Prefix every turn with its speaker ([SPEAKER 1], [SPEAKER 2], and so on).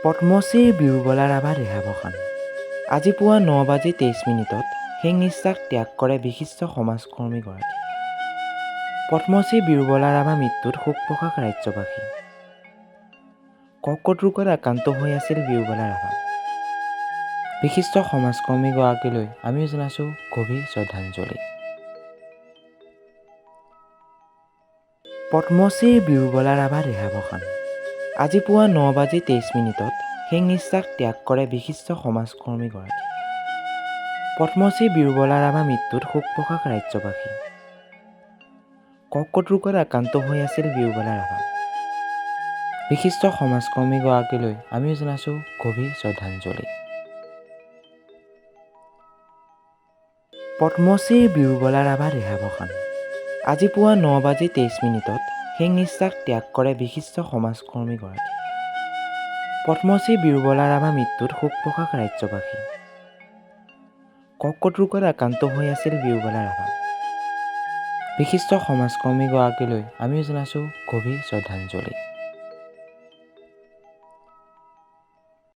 [SPEAKER 1] পদ্মশ্ৰী বিৰুবালা ৰাভা দেহাৱসান। আজি পুৱা 9 বাজি 23 মিনিটত শেষ নিশ্বাস ত্যাগ কৰে বিশিষ্ট সমাজকৰ্মীগৰাকী। পদ্মশ্ৰী বিৰুবালা ৰাভা মৃত্যুত শোক প্ৰকাশ ৰাজ্যবাসী। কৰ্কট ৰোগত আক্ৰান্ত হৈ আছিল বিৰুবালা ৰাভা। বিশিষ্ট সমাজকৰ্মীগৰাকীলৈ আমিও জনাইছোঁ গভীৰ শ্ৰদ্ধাঞ্জলি। পদ্মশ্ৰী বিৰুবালা ৰাভা দেহাৱসান। আজি পুৱা 9 বাজি 23 মিনিটত শেষ নিশ্বাস ত্যাগ কৰে বিশিষ্ট সমাজকৰ্মীগৰাকী। পদ্মশ্ৰী বিৰুবালা ৰাভা মৃত্যুত শোক প্ৰকাশ ৰাজ্যবাসী। কৰ্কট ৰোগত আক্ৰান্ত হৈ আছিল বিৰুবালা ৰাভা। বিশিষ্ট সমাজকৰ্মীগৰাকীলৈ আমিও জনাইছোঁ গভীৰ শ্ৰদ্ধাঞ্জলি। পদ্মশ্ৰী বিৰুবালা ৰাভা দেহাৱসান। আজি পুৱা 9 বাজি 23 মিনিটত শেষ নিশ্বাস ত্যাগ কৰে বিশিষ্ট সমাজকৰ্মীগৰাকী। পদ্মশ্ৰী বিৰুবালা ৰাভা মৃত্যুত শোক প্ৰকাশ ৰাজ্যবাসী। কৰ্কট ৰোগত আক্ৰান্ত হৈ আছিল বিৰুবালা ৰাভা। বিশিষ্ট সমাজকৰ্মীগৰাকীলৈ আমিও জনাইছোঁ গভীৰ শ্ৰদ্ধাঞ্জলি।